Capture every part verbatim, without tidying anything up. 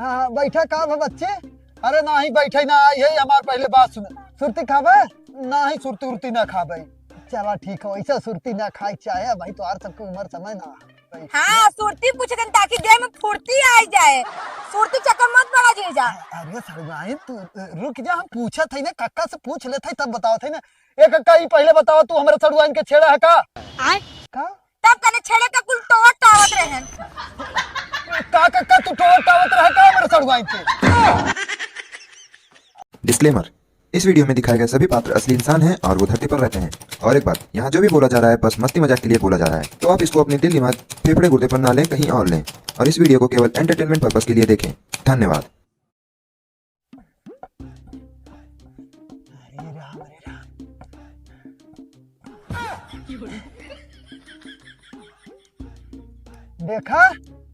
हाँ, बैठा का बा बच्चे? अरे नाही, बैठे ना, आई है, हमार पहले बात सुन। सुरती खाबे? नाही, सुरती उरती ना खाबे। चला ठीक हो, ऐसा सुरती ना खाए चाहे, भाई तोहार सबके उम्र समय ना है। हाँ, सुरती पूछे तन ताकि देह में फुर्ती आ जाए। सुरती चक्कर मत पड़ा जीजा। अरे सड़ुआइन, तू रुक जा, हम पूछत है ना, कक्का से पूछ लेत है, तब बतावत है ना। ए कक्का, ई पहले बताओ, तू हमरे सड़ुआइन के छेड़ा है का? आय? का? तब कने छेड़े का कुल टोवत टावत रहे। का कक्का, तू टोवत टावत रहे का हमरे सड़ुआइन के? Disclaimer, इस वीडियो में दिखाए गए सभी पात्र असली इंसान हैं और वो धरती पर रहते हैं। और एक बात, यहाँ जो भी बोला जा रहा है, बस मस्ती मजाक के लिए बोला जा रहा है, तो आप इसको अपने दिल, दिमाग, फेफड़े, गुर्दे पर ना लें, कहीं और लें, और इस वीडियो को केवल entertainment purpose के लिए देखें। धन्यवाद। अरे राम, अरे राम। देखा,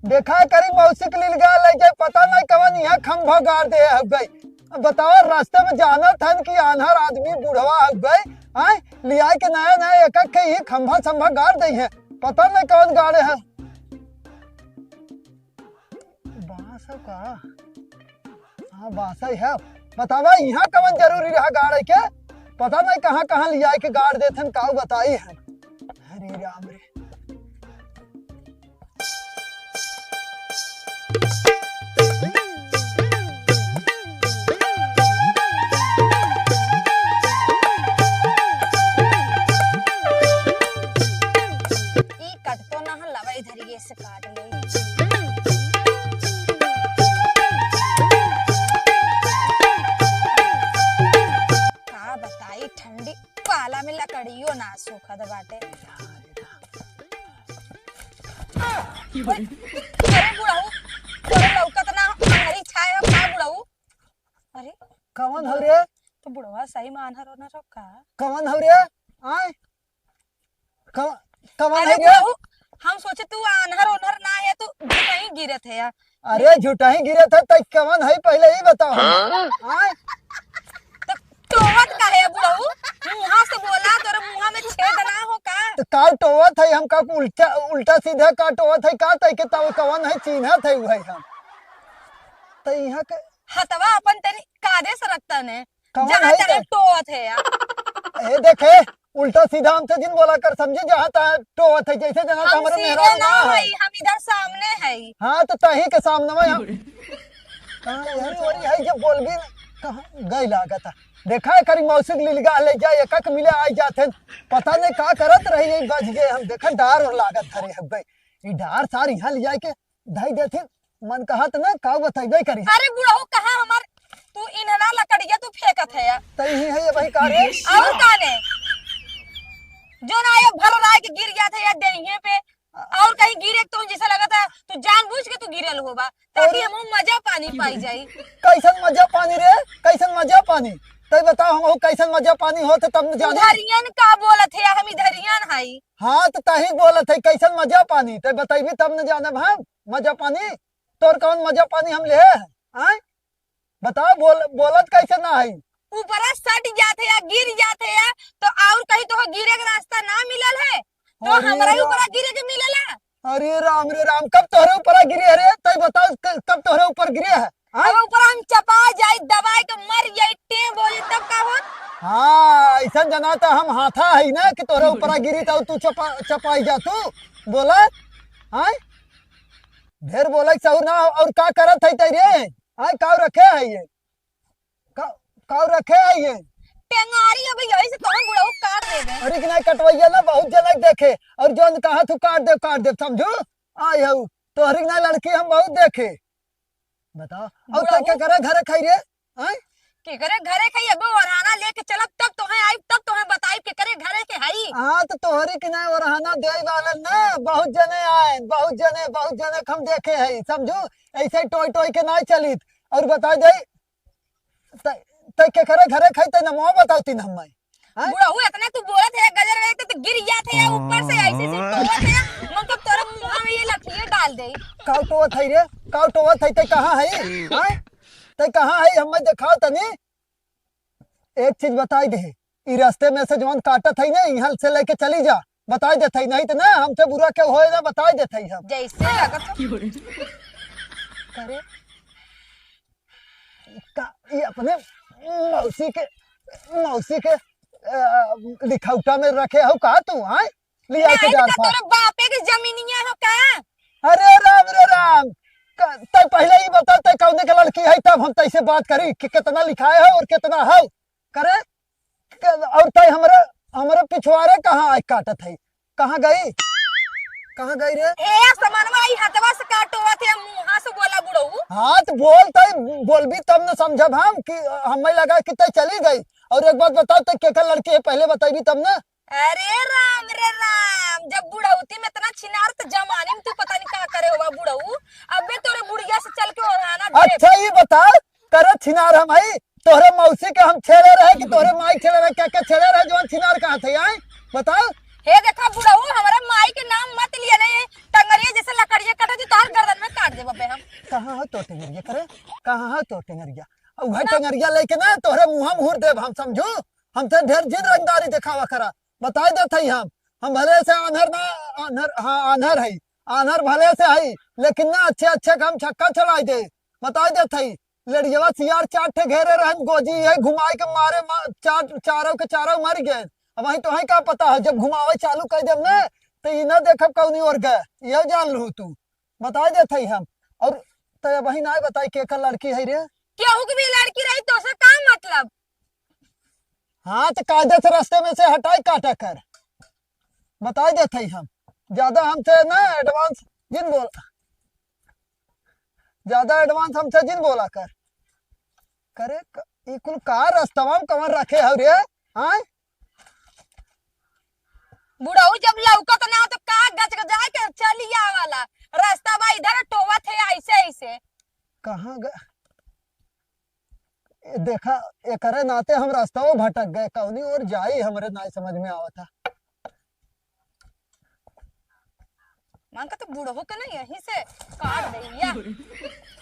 देखा, करी मौसी के लीलगाय लइ जाए, पता नहीं कवन इहाँ खंभा गाड़ दे हउवे। अब बताओ, रास्ते में जानत हन कि आन्हर आदमी बुढ़वा हउवे, आय, लियाए के नया नया एक एक के ही खंभा संभा गाड़ दे है, पता नहीं कवन गाड़े है। बांस है का? हाँ, बांस ही है। बतावा, इहाँ कवन जरूरी रहा गाड़े के? पता नहीं कहाँ कहाँ लियाए के गाड़ देथन, काऊ बताई है। अरे राम रे। ई कटतो ना है, लवा इधर ये से काट ले। का बताई, ठंडी पाला में लकड़ियो ना सूखत बाटे। अरे बुढ़ऊ, तोरे लौकत ना, अंधरी छाए हो का बुढ़ऊ? अरे कवन हो रे? तो बुढ़वा सही में आन्हर ओन्हर हो का? कवन हो रे? आय? कव-, कवन अरे है रे? बुढ़ऊ, हम सोचे तू आन्हर ओन्हर ना है, तू झूठही गिरत है यार। अरे झूठही गिरत है, तै कवन है पहले ही बताओ। हाँ? आय? तो टोवत का है बुढ़ऊ? मुँहा से बोला, तोरे मुँहा में छेद ना हो का? तो का टोवत है, हम का उल्टा, उल्टा सीधा का टोवत है का? तै के तब कवन है, चिन्हत है वही हम। तो यहाँ के हथवा अपन तनी कादे से रखता ने। कवन जहाँ है तहाँ तो? टोवत है यार। ए देखे, उल्टा सीधा हमसे जिन बोला कर, समझी, जहाँ तहाँ टोवत है, जैसे जना तो हम हमारे सीधे मेहरारू ना ना है। हई, हम इधर सामने हई। हाँ, तो तही के सामने में हम। कहाँ है, वही है, जब बोल भी कहाँ गई लागत है। देखा है, करी मौसी के लीलगाय लइ जाए, एक एक मिले आइ जात हैं। पता नहीं का करत रही, यही बज गए हम। देखा, डार और लागत धरे हउवे। ई डार सार यहाँ ले जाए के धई देथिन, मन कहत ना, का बतइबे करी। अरे बुढ़ऊ, कहाँ हमार, तू इन्हना लकड़िया तू फेंकत है यार। तई ही है ये भाई का रे? और का ने? जो ना आयो भर राय के गिर जात है यार देहिए पे। और कहीं गिरे तो जैसा लगत है, तू जानबूझ के तू गिरल होबा, ताकि अरे। हम मजा पानी पाई जाई। कैसन मजा पानी रे? कैसन मजा पानी? तई बताओ हम कैसन मजा पानी होत तब न जानी। उधरियन का बोलत है, हम इधरियन हई। हाँ, तो तही बोलत है, कैसन मजा पानी? तई बतइबी तब न जानब हम। मजा पानी? तोर कौन मजा पानी हम लेहे हैं? आय? बताओ, बोल, बोलत कैसे ना है? ऊपरा सट जात है या गिर जात है या, तो और कहीं तो गिरे के रास्ता ना मिलल है, तो अरे हमरा ही यार। ऊपरा गिरे के मिलल है। अरे राम रे राम, कब तोहरे ऊपरा गिरे है रे? तई बताओ, क-, कब तोहरे ऊपर गिरे है? हाँ? अब ऊपर हम चपा जाई, दबाई के मर जाई, टें बोली, तब का होत? हाँ, ऐसा जना तो हम हाथा है ना कि तोहरे ऊपरा गिरी तो तू चपा, चपाई जा तू। बोला? हाँ? ढेर बोले के सहूर ना हो, और का करत है तै रे? आय, काऊ रखे है ये? का-, काऊ रखे है ये? टेंगारी, अब यही से तोहर बुढ़ऊ काट देबे। अरे कि नहीं, कटवैया ना बहुत जनक देखे, और जौन कहा तू काट दे, काट दे, समझू? आय हऊ, तोहरी ना लड़की हम बहुत देखे। बताओ, और बुढ़ऊ। तै के करे घरे खाई रे? आय? केकरे घरे खाई? अबे ओरहाना लेके चलब, तब तोहे आई, तब तोहे बताई केकरे घरे के हई। हाँ, तो तोहरी के नहीं ओरहाना देई वालन ना, बहुत जने आए, बहुत जने, बहुत जने के हम देखे हई, समझू? ऐसे टोई टोई के नहीं चलित। और बता दे, तै, तै केकरे घरे खाई, तै नमवा बताओ तीन हम। हाँ? बुढ़ऊ, इतना तू बोलत है, गजर गए तो, तो गिर जात है या ऊपर से ऐसे ऐसे टोवत है, मन तो तोरे मुंह में ये लठिए डाल दे। काऊ टोवत है रे? काऊ टोवत है? तै कहाँ है? हाँ? तै कहाँ है? हमें दिखाओ तनी। एक चीज बताई दे, ई रास्ते में से जौन काटत है ना, यहाँ से लेके चली जा, बताई देत है, नहीं तो ना हमसे बुरा क्यों होए ना, बताई देत है हम। जैसे लगत हो। करे? का, ये अपने मौसी के, मौसी के, अ, लिखौटा में रखे हो का तू, आय? लिया के नहीं, जान तो पा। तोरे बापे के जमीनिया हो का? अरे राम रे राम, क-, तै पहले ही बता, तै कौने के लड़की है, तब हम तैसे बात करी कि कितना लिखाए हो और कितना हो। करे, क-, और तै हमरे, हमरे पिछवारे कहाँ आइ काटत है? कहाँ गई? कहाँ गई रे? ए, समनवा, ई हथवा से काटोवत है, मुँहा से बोला बुढ़ऊ। हाँ, तो बोल, तै बोलबी तब न समझब हम कि हमें लगा कि तै चली गई। और एक बात बताओ, तै केकर लड़की है, पहले बताइबी तब न। अरे राम रे राम, जब बुढ़ौती में इतना छिनार, तो जवानी में तू पता नहीं का करे होगा बुढ़ऊ। अबे तोरे बुढ़िया से चल के ओढ़ाना दे। अच्छा, ये बता, करे छिनार हम आई, तोहरे मौसी के हम छेड़े रहे कि तोहरे माई छेड़े रहे? क्या, क्या छेड़े रहे, जवान छिनार कहाँ थे, आए? बताओ। हे देखा बुढ़ऊ, हमारा माई के नाम मत लिया नहीं, टंगरिया जैसे लकड़िया कटे, जो तोहर गर्दन में काट देबे हम। कहाँ हो तो टंगरिया करे? कहाँ हो तो टंगरिया? अब वह ना। टंगरिया लेके ना तोहरे मुँह में हुर देब हम, समझू? हमसे ढेर जिन रंगदारी देखावा करा। बताई देत हई हम, हम भले से आन्हर ना, आन्हर, हाँ, आन्हर हई, आन्हर भले से हई, लेकिन ना अच्छे अच्छे के हम छक्का छोड़ाई दे। बताई देत हई, लेड़ियवा सियार चार ठे घेरे रहन, गोजी है घुमाई के मारे मा-, चार, चारों के चारों मर गए। अब वहीं तो है का पता है, जब घुमावे चालू कर देब ना, तो ई ना देखब कौनी ओर गए, ये जान लू तू। बताई देत हई हम। और तय वही ना बताई केकर लड़की है रे? केहू के भी लड़की रही तो से का मतलब? हाँ, तो कायदे से रास्ते में से हटाई काटा कर। बताई देत हई हम। ज्यादा हमसे ना एडवांस जिन बोल, ज्यादा एडवांस हमसे जिन बोला कर। करे क-, ई कुल का रास्तवा में कवन रखे हौ रे? हाँ? बुढ़ऊ जब लौकत ना हो तो का गच गचाए के चली आवाला। रास्ता बा इधर टोवत है ऐसे ऐसे। कहाँ ग-, ए, देखा, एकरे नाते हम रास्ता भटक गए, कौनी ओर जाई हमरे नाई समझ में आवत है। मन का तो बुढ़ऊ के ना यहीं से काट दे या।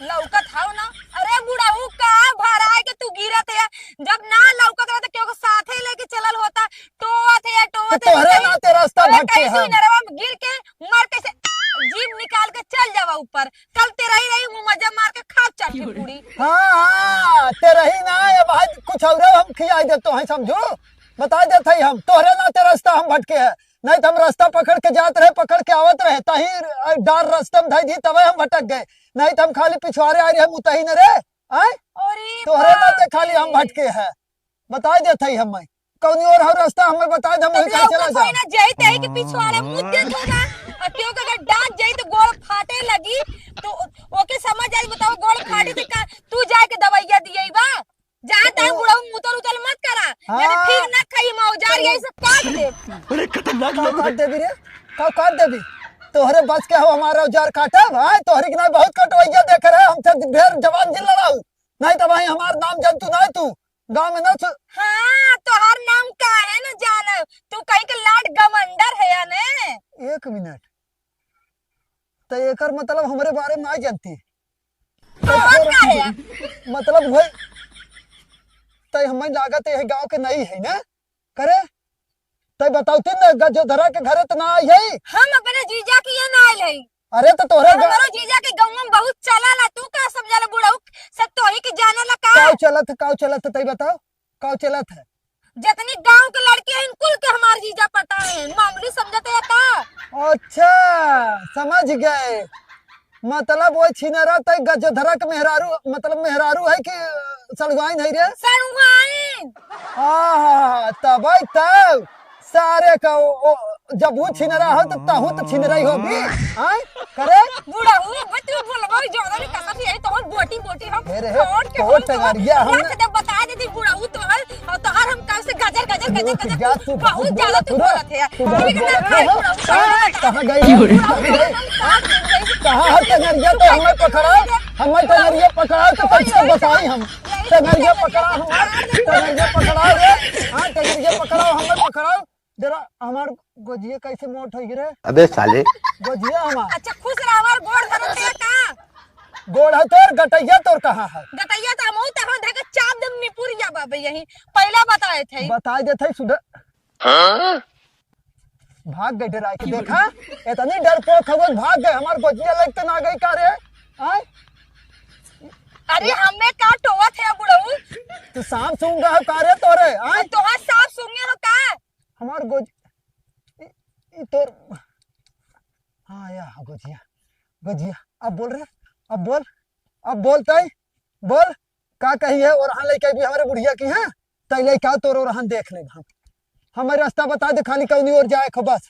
लौकत हौ ना। अरे बुढ़ऊ का भराए के तू गिरत है, जब ना लौकत रहे तो केहू के साथे लेके चलल होता, टोवत है, टोवत तो है, तोहरे नाते रास्ता अरे भटके कैसे हम। नरवा में गिर के मर कैसे जीभ निकाल के चल जावा ऊपर। कल तेरा ही रही मुँह मजा मार के खाब चाट के पूरी। हाँ, हाँ, तेरा ही ना, ये भाई कुछ और हम खियाई देतो है, समझू? बताई देत है हम, तोहरे नाते रास्ता हम भटके है, नहीं तो हम रास्ता पकड़ के जात रहे, पकड़ के आवत रहे, तही डार रास्ते में धई दी, तबे हम भटक गए, नहीं तो हम खाली पिछवारे आ रहे, हम उतही न रे, आय? अरे तोहरे बाप नाते खाली हम रे। भटके है, बताई देत है हम, कौनी ओर हौ रास्ता हमें बताई दे, हम तब वही लौकत चला होई जाओ। ना, जाई तही के पिछवाड़े मुँह दे दो ना। और केहू के अगर डांट जाई तो गोड़ फाटे लगी, तो ओके समझ आई, बताओ गोड़ फाटे तो का तू जाए के दवाइया दिए बा? जहाँ तहाँ ओ। बुढ़ऊ मुतल उतल मत करा, नहीं तो हाँ। ठीक ना खाई मौजार यही सब काट दे। अरे खतरनाक का लोग काट हैं। देबी रे? का काट देबी? तोहरे बस के हो हमारा औजार काटब? हाँ, तोहरी के ना बहुत कटवैया देख रहे, हमसे ढेर जवान जिन लड़ाऊ। नहीं तो भाई हमार नाम जानतू ना तू, गाँव में ना सु- हाँ, तोहार नाम का है ना जाने, तू कहीं के लाड गवंडर है या ने? एक मिनट, तो एकर मतलब हमरे बारे में ना जानती? तो और फिर का है? मतलब वही, तो हमें लागत है गाँव के नहीं है ना? करे, तै बतावती न गजोधरा के घरे त ना आई है? हम अपने जीजा के यहाँ ना आइल है। अरे तो तोहरे और गा- हमारो जीजा के गाँव में बहुत चला ला, तू का समझा ला बुढ़ऊ, सब तोही के जाने ला का? काव चलत है, काव चलत है, तै बताओ, काव चलत है? जितनी गाँव के लड़के हैं, कुल के हमार जीजा पटाए हैं, मामूली समझते हैं का? अच्छा, समझ गए। मतलब वो छिनरा तै गजोधरा के मेहरारू, मतलब मेहरारू है कि सड़ुआइन है रे? सड़ुआइन। हाँ, हाँ, हाँ, तब आई तब। सारे का ओ, ओ, जब वो छिनरा हो तो तहू तो छिनरा ही होगी। हाँ? करे? बुढ़ऊ, बे तू बोलबो ज्यादा नहीं कसम यही तो बोटी बोटी हम अरे, छोड़ के तो हम तो टंगरिया हम रख दे, बता देती बुढ़ऊ तो है, और तो हर हम कब से गजर गजर गजर रुक गजर जा, तू तू बहुत बहुत ज्यादा तू बोलत है। बोलत है। तू बहुत ठीक है, बोलत है। बुढ़ऊ, हाँ, कहाँ गई? क्यों रे? कहाँ गई? कहाँ है टंगरिया? तो हमें पकड़ा, हमें टंगरिया पकड़ा तो कैसे बताई हम? टंगरिया पकड़ा हमार, टंगरिया पकड़ा रे। हाँ, टंगरिया पकड़ा, हमें पकड़ा। जरा हमार गोजिया कैसे मोट होई रे? अबे साले। गोजिया हमार। अच्छा, खुश रह, हमार गोड़ धरत है का? गोड़ है तोर, गटैया तोर कहाँ है? गटैया तो हमहू तो हम धके चाप देम निपुरिया बाबे यही। पहला बताए थे। बताए देत है सुधर। हाँ? भाग गए डरा के, देखा? इतनी डरपोक हो गए, भाग गए। हमार गोजिया लेके ना गई का रे? आय? अरे, हमें का टोवत है बुढ़ऊ? तू सांप सूंघा हो का रे तोरे, हाँ? तोहार सांप सूंघे हो का? हमार गोज-, ई, ई तोर, हाँ, या, हाँ, गोजिया, गोजिया, अब बोल रे, अब बोल, अब बोल तई, बोल, का कही है? ओरहन लइके भी हमरे बुढ़िया की है, तई लइका तोर ओरहन देख लेब हम। हमें रास्ता बताइ दे, खाली कौनी ओर जाए खो, बस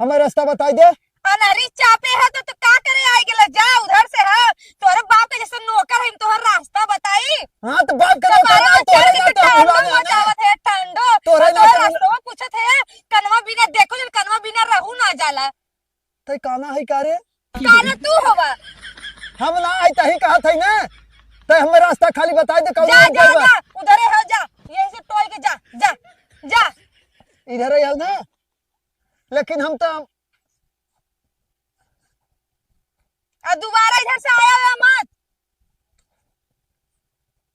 हमें रास्ता बताइ दे। अनरी चापे है तो, तो का करे आइ गेला? जा उधर से है, तोरे बाप के जैसे नौकर है, तोहर रास्ता बताई। हाँ, तो बाप के तो नौकर बारह ना, तोहरे बच्चा ना के तो ठंडो बुलावे ना। मचावत है, ठंडो। तोहरे और ना तोहर तो रास्ता पूछत है, कनवा बिना देखो जन कनवा बिना रहू ना जाला। तई काना है का रे? काना तू होवा। हम ना आई तही कहत है ना। तई हमें रास्ता खाली बताइ दे, कौन जा, ओर जा, जाइबा? जा, उधरे हो जा, यही से टोल के जा, जा, जा। इधर ही हो ना, लेकिन हम तो आ दोबारा इधर से आया हुआ मत।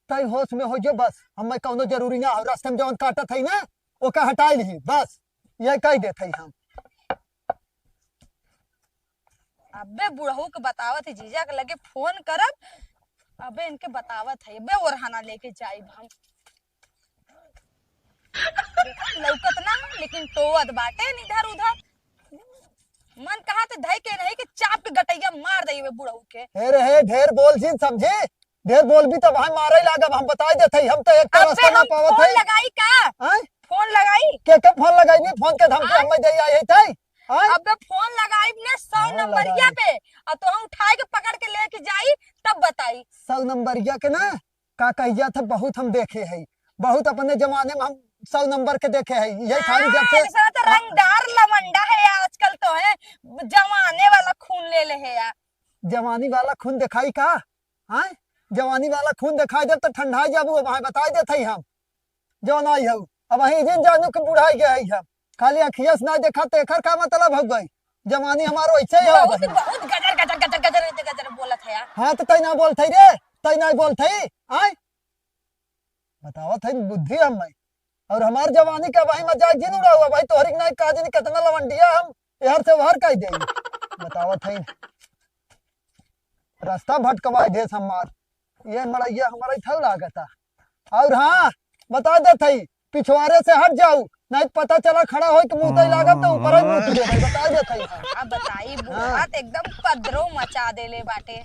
तई होश में हो जो बस, हमें कौनो जरूरी ना हो, रास्ते में जौन काटत है ना, ओका हटाई ली बस, ये कह देत है हम। अबे बुढ़ऊ के बतावत है, जीजा के लगे फोन करब, अबे इनके बतावत है, अबे ओरहना लेके जाइब हम। देखा, लौकत ना है, लेकिन टोवत बाटे इधर उधर। मन कहा तो धई के नहीं कि चाप के गटैया मार दई बे बुढ़ऊ के। हे रे हे, ढेर बोल जिन समझी, ढेर बोलबी तो भाई मारे लागब, हम बताइ देत हई, हम तो एक अबे रास्ता ना हम पावत फोन हई। लगाई का? हैं? फोन लगाई? के के फोन लगाई? फोन के धमकी हाँ? हमें दे आई है तई? हैं? अबे फोन लगाई ने सौ फोन नंबरिया लगाई। पे, और तो हम उठाए के पकड़ के लेके जाई, तब बताई। सौ नंबरिया के ना, का कहिया था, बहुत हम देखे है, बहुत अपने जमाने में हम सौ नंबर के देखे है। ये खाली जब से हाँ, ऐसा तो रंगदार लवंडा है आजकल तो है, जवाने वाला खून ले ले है यार। जवानी वाला खून दिखाई का? हाँ, जवानी वाला खून दिखाई दे तो ठंडा जाबू। अब हाँ बताई देत हई हम, जौन आई हऊ, अब वही जिन जानू के बुढ़ाई गए हई हम, खाली अखिया से ना देखा तो एकर का मतलब हो गई? जवानी हमारो ऐसे ही हो बहुत, गई। बहुत गजर, गजर, गजर, गजर, गजर बोलत है यार। हाँ, तो तई ना बोलत हई रे, तई ना बोलत हई, आय? बतावत है बुद्धि हम भाई। और हमार जवानी का भाई मजाक जिन उड़ाऊ भाई, तोहरी के ना का जानी कितना लवंडिया हम एहर से ओहर कह दे। बतावत है, रास्ता भटकवाई देस हमार। ये मड़ैया हमारा इथल लागता। और हाँ, बता देत हई, पिछवारे से हट जाऊ, नहीं पता चला खड़ा होई के मुँह तई लागब तो ऊपर ही मुँह तुझे भाई, बता देत हई। अब बताई, बुढ़वा हाँ। तो एकदम पदरो मचा देले बाटे।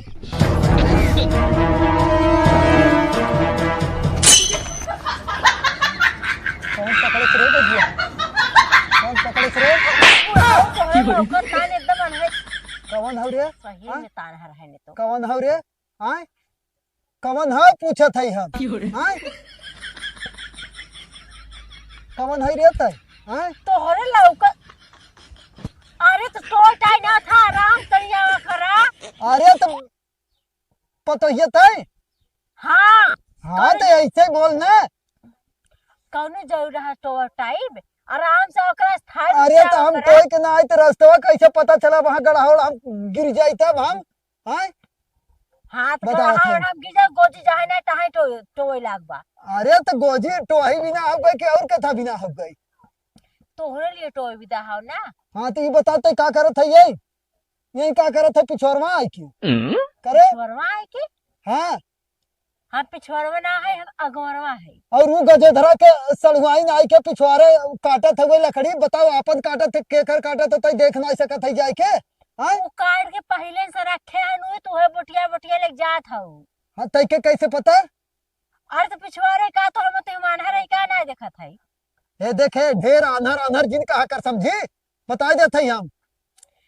कौन पकड़े से रे बजिया? कौन पकड़े से रे? बुढ़वा तो है, ओकर कान एकदम अनहै। कौन हौ रे? सही हाँ? में तान हर है ने तो। कौन हौ रे? आय? कवन है पूछत है हम? क्यों रे? आय? कवन है रे तै? आय? तोहरे लौका। अरे तो टोल टाई ना था, आराम से यहाँ करा। अरे तो पतोहिया तै? हाँ। हाँ तो ऐसे बोल ना। कौनो जरूर रहा टोल टाइप, आराम से ओकरा स्थायी अरे तो हम कोई के ना आए तो रस्तवा कैसे पता चला वहाँ गड़ाहोड़ हम गिर जाई तब हम आय? हाँ, तो बताओ गड़हा थे। हम गिजा गोजी जहाँ ना तहाँ टो-, टोए लाग बा। अरे तो गोजी टोही बिना हो गई कि और कथा बिना हो गई? तोहरे लिए टोए बिदा हो ना। हाँ, तो ये बता तो का करत है ये? ये का करत है पिछोरवा आई की? हम्म? करे? पिछोरवा आई की? हाँ। हम पिछोरवा ना है, हम अगोरवा है। और वो गजेधरा के सड़ुआइन आई के पिछवारे काटत हुए लकड़ी, बताओ आपन काटत है, केकर काटत है, तई देख ना सकत है जाए के? हाँ? वो काट के पहिले से रखे हैं, नुई तो है बोटिया बोटिया ले जात हऊ। हाँ, तई के कैसे पता? अरे तो पिछवारे का तो हम तो ईमान है रही का ना देखत है। ए देखे, ढेर आन्हर आन्हर जिन कहा कर समझी, बताई देत हई हम।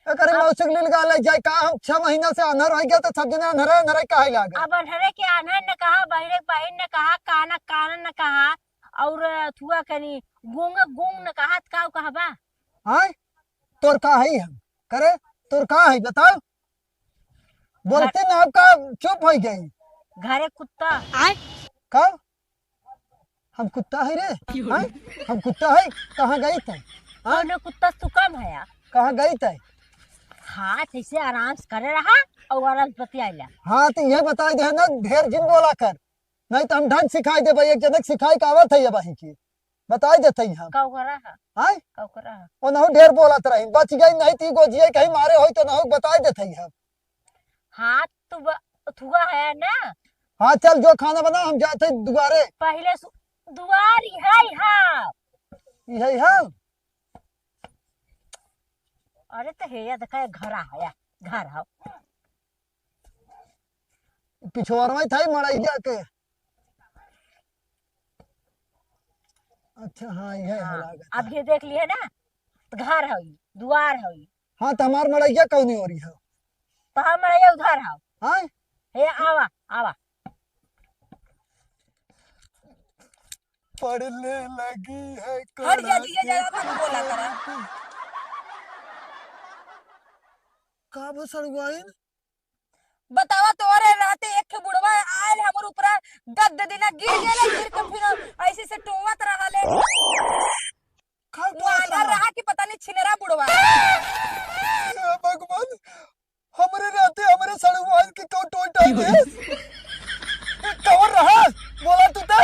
एकरे अब मौसी के लीलगा ले जाए का, हम छह महीना से आन्हर हो गया तो सब जने आन्हर आन्हर काहे लागे? अब अन्हरे के आन्हर न कहा, बहिरे के बहिर न कहा, काना कानन न कहा, और थुआ कनी गूंगा गूंग न कहा, त का कहबा? आय? तोर का है हम? करे? तोर का है बताओ? बोलते घर ना, अब का चुप हो गई? घरे कुत्ता। आय? का? हम कुत्ता है रे? क्यों रे? हैं? हम कुत्ता है? कहाँ गई तै? हाँ? कौनो कुत्ता से तू कम है या? कहाँ गई तै? हाँ, ऐसे आराम से करे रहा और आराम से बतियाइला। हाँ, तो ये बताई दे ना, ढेर जिन बोला कर, नहीं तो हम ढंग सिखाई देबे। एक जनक सिखाई का आवत है ये बही की, बताई देते ही हम। का ओकरा है? हैं? का ओकरा है? ओनहु ढेर बोलत रही, बच गई नहीं ती गोजिए कहीं मारे होई तो नहु बताई देते ही हम। हाँ, तू ब-, थुआ है ना, हाँ, चल, जो खाना बना, हम जात है दुआरे। पहिले सु-, दुआर इहै हा। इहै हा? अरे, त हे या देखा, घर आ, या, घर आओ। पिछवारवा ही था ही मड़ैया के। अच्छा, हाँ, इहै हाँ, लागत अब है। ये देख लिए ना, त घर हई, दुआर हई। हाँ, त हमार मड़ैया कौनी ओरी है? तोहार मड़ैया उधर हौ। हाँ? हे, आवा, आवा। पड़ने लगी है हट जा, कड़ाके जीजा, ज्यादा मत बोला करा। का भो सड़ुआइन? बतावा, तोरे रहते एक ठे बुढ़वा आयल हमर ऊपरा, गद्द दिना गिर गेले, गिर के फिर ऐसे से टोवत रहले। का वो टोवत आंधर रहा? रहा कि पता नहीं छिनरा बुढ़वा। हे भगवान, हमरे रहते हमरे सड़ुआइन के कौन टोई टाई देस? कौन रहा? बोला तू ते?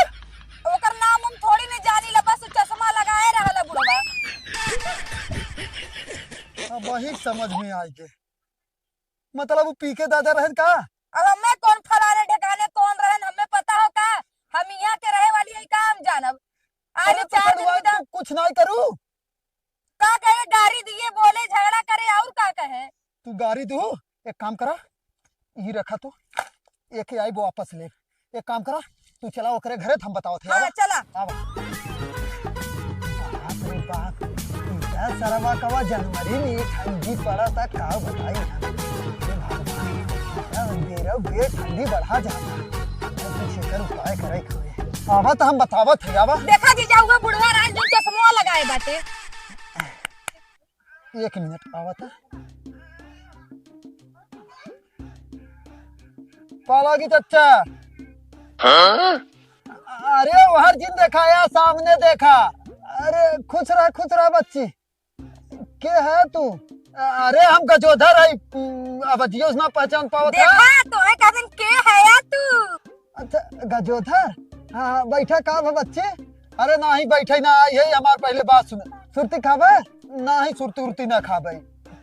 ओकर नाम हम थोड़ी नहीं जानी ला, बस चश्मा लगाए रहला बुढ़वा। अब वही समझ में आई के। मतलब, वो पी के दादा रहन का? अब हमें कौन फलाने ठिकाने कौन रहन, हमें पता हो का? हम यहाँ के रहे वाली है, का हम जानब? आज अरे, तो चार दिन सड़ुआइन बिता तू कुछ नहीं करू। का कहे, गारी दिए, बोले, झगड़ा करे, और का कहे? तू गारी दू, एक काम करा, ई रखा तू, एक ही आई वो वापस ले। एक काम करा, तू चला ओकरे घरे, त हम बतावत है, हाँ, आवा। चला। आवा। बाप रे बाप, ई का सरवा कवा जनवरी में ठंडी पड़त है, का बताई हम। हे भगवान, बेरा बेर ठंडी बढ़ा जाता। अब कुछ एकर उपाय करे के होई। आवा त हम बतावत है, आवा। देखा जीजा, उहे बुढ़वा राज जो चश्मा लगाए बाटे। एक मिनट, आवत है। पालागी चच्चा। हाँ? अरे, वहर जिन देखा या सामने देखा। अरे, खुश रह, खुश रह बच्ची। के है तू? अरे, हम गजोधर है। अब जियो ना पहचान पावत है। देखा, तोहे कहतन के है या तू? अच्छा, गजोधर? हाँ, हाँ, बैठा, का भा बच्ची? अरे नाही, बैठे ना, आई है, हमार पहले बात सुन। सुरती खाबे? नाही, सुरती उरती ना खाबे।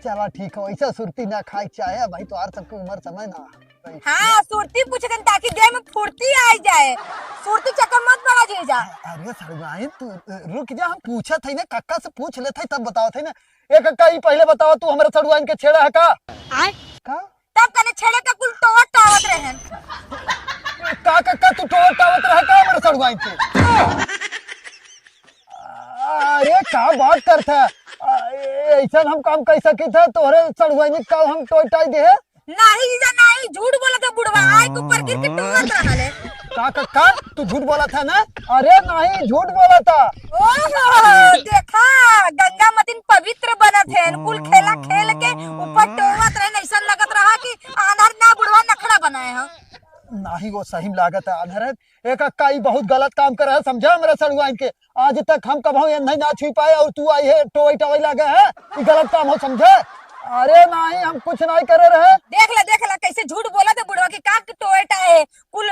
चला ठीक हो, ऐसा सुरती ना खाए के चाहे भाई, तोहार सबके उम्र समय ना है। हाँ, सुरती पूछ देन ताकि देह में फुर्ती आ जाए। सुरती चक्कर मत पड़ा जीजा। अरे सड़ुआइन, तू रुक जा, हम पूछत है ना, कक्का से पूछ लेत है, तब बतावत है ना। ए कक्का, ई पहले बतावा, तू हमरा सड़ुआइन के छेड़ा है का? आय? का? तब कने छेड़े का कुल टोवत टावत रहन। का कक्का, तू टोवत टावत रहे का हमरा सड़ुआइन के? अरे का बात करत है? आ, ए-, ऐसन हम काम कर सकित है, तोहरे सड़ुआइन का हम टोई टाई दे? नाही जीजा नाही, झूठ बोलत है बुढ़वा, आय के ऊपर गिर के टोवत रहल है। का कक्का, तू झूठ बोलत है ना? अरे नाही, झूठ बोलत है। ओहो, देखा, गंगा मतिन पवित्र बनत है, कुल खेला खेल के ऊपर टोवत रहे, ऐसा लगत रहा कि आन्हर ना बुढ़वा नखड़ा बनाए हो। नाही, वो सही में लागत है आन्हर है। ए कक्का, ई बहुत गलत काम करे है, समझा हमरा सड़ुआइन के। आज तक हम कबहू एन्हई ना छुई पाए और तू आई है टोई टोई लागे है, ई गलत काम हो समझे। अरे नाही, हम कुछ नाही करे रहे। देख ले, देख ले, कैसे झूठ बोलत है बुढ़वा कि का टोई टाए है। कुल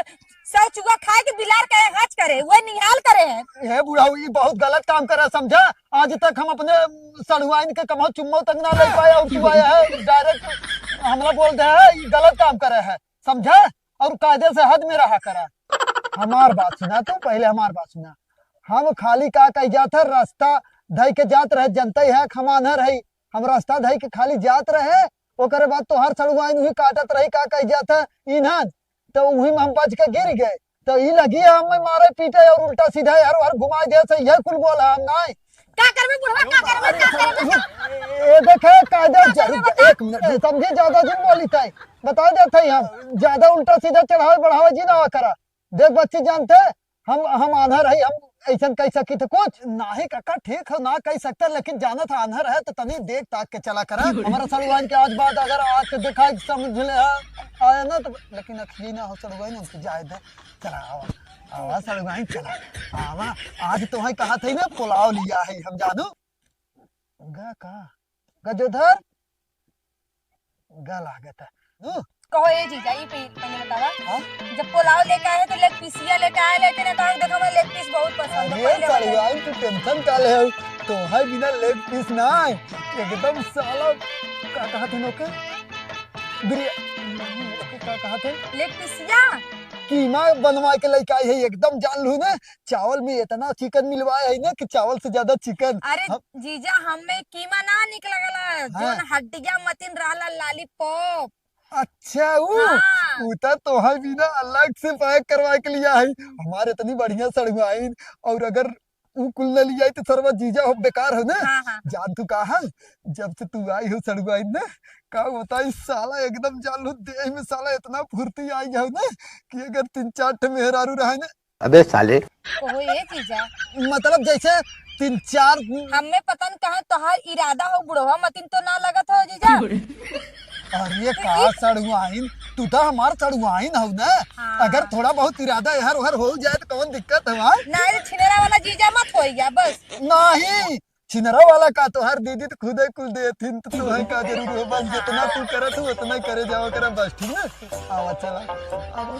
सौ चुआ खाए के बिलार कहे हज करे, वह निहाल करे है। हे बुढ़ऊ, ई बहुत गलत काम करे समझा। आज तक हम अपने सड़ुआइन के कबहू चुम्मा तक ना ले पाए और तू आया है direct हमरा बोल दे है, ई गलत काम करे है समझा। और कायदे से हद में रहा करा। हमार बात सुना तू, पहले हमार बात सुना। हम खाली का कही जात है, रास्ता धई के जात रहे, जनते है हम आन्हर है, हम रास्ता धई के खाली जात रहे, ओकरे बाद तोहार सड़ुआइन उही काटत रही, का कही जात है, इन्हन, तो उही में हम बच के गिर गए, तो ई लगी है हमें मारे पीटे और उल्टा सीधा यार, हर घुमाई दे से यह कुल बोला हम नहीं। का करबे बुढ़वा, का करबे, का करबे? ए, ए, देखे, कायदे का जरूर, करबे, बता? एक मिनट, ए, समझी, ज्यादा जिन बोली ताई, बता देत है हम, ज्यादा उल्टा सीधा चढ़ावे बढ़ावे जी ना करा। देख बच्ची, जानते, हम, हम आन्हर है, हम ऐसन कह सकी थे कुछ। नाही काका, ठीक हो, ना कह सकते, लेकिन जानत है आन्हर है, तो तनी देख ताक के चला करा। हमारा सड़ुआइन के आज बाद अगर आके दिखाई, समझ ले, आ, आया ना तो, लेकिन अखिए ना हो सड़ुआइन, उनकी जाए दे। चला, आवा, आवा, सड़ुआइन, चला, आवा। आज तो है कहा थे ना, पुलाव लिया है हम, जानू। गा का? गजोधर? गा लागत है। नू? कहो ए जीजा, ई पे-, पहले बतावा। हाँ? जब पुलाव लेके आए तो leg piece या लेके आए, लेकिन तो देखो, मैं leg piece बहुत पसंद है, अरे, पहले वाला। सड़ुआइन, तू tension का ले हो? तो है बिना leg piece ना है। एकदम साला, का कहा थे नोके? बिरिया-, नहीं, ओके, का कहा थे? Leg piece या? कीमा बनवा के लेके आई है, एकदम जान लू ना, चावल में इतना चिकन मिलवाए है ना कि चावल से ज्यादा चिकन। अरे हम जीजा, हमें कीमा ना निक लगला, हाँ। जौन हड्डिया मतिन रहला, लॉलीपॉप। अच्छा, ऊ हाँ। ऊ तो तोहर बिना अलग से पैक करवा के लिया है। हमारे इतनी बढ़िया सड़ुआइन, और अगर ऊ कुल न लियाई तो सरवा जीजा हो बेकार हो ना। हाँ, हाँ, हाँ। जान तू का है, जब से तू आई हो सड़ुआइन ना, का बताई साला, एकदम जान लो देह में साला इतना फुर्ती आई हो ना कि अगर तीन चार ठे मेहरारू रहे ना। अबे साले। ओहो, ए जीजा। मतलब जैसे तीन चार हमें पता न कहाँ तोहार इरादा हो, बुढ़वा मतिन तो ना लगत हो जीजा। अरे का सड़ुआइन, तू तो हमार सड़ुआइन हो ना। हाँ। अगर थोड़ा बहुत इरादा एहर ओहर हो जाए तो कौन दिक्कत है भाई? ना, ये छिनरा वाला जीजा मत होइया बस। नहीं, छिनरा वाला का, तोहार दीदी तो खुदे कुल देथिन, तो तोहे का जरूर हो, बस जितना तू करत हो उतना करे जावा करा बस, ठीक ना? आवा चला, आवा।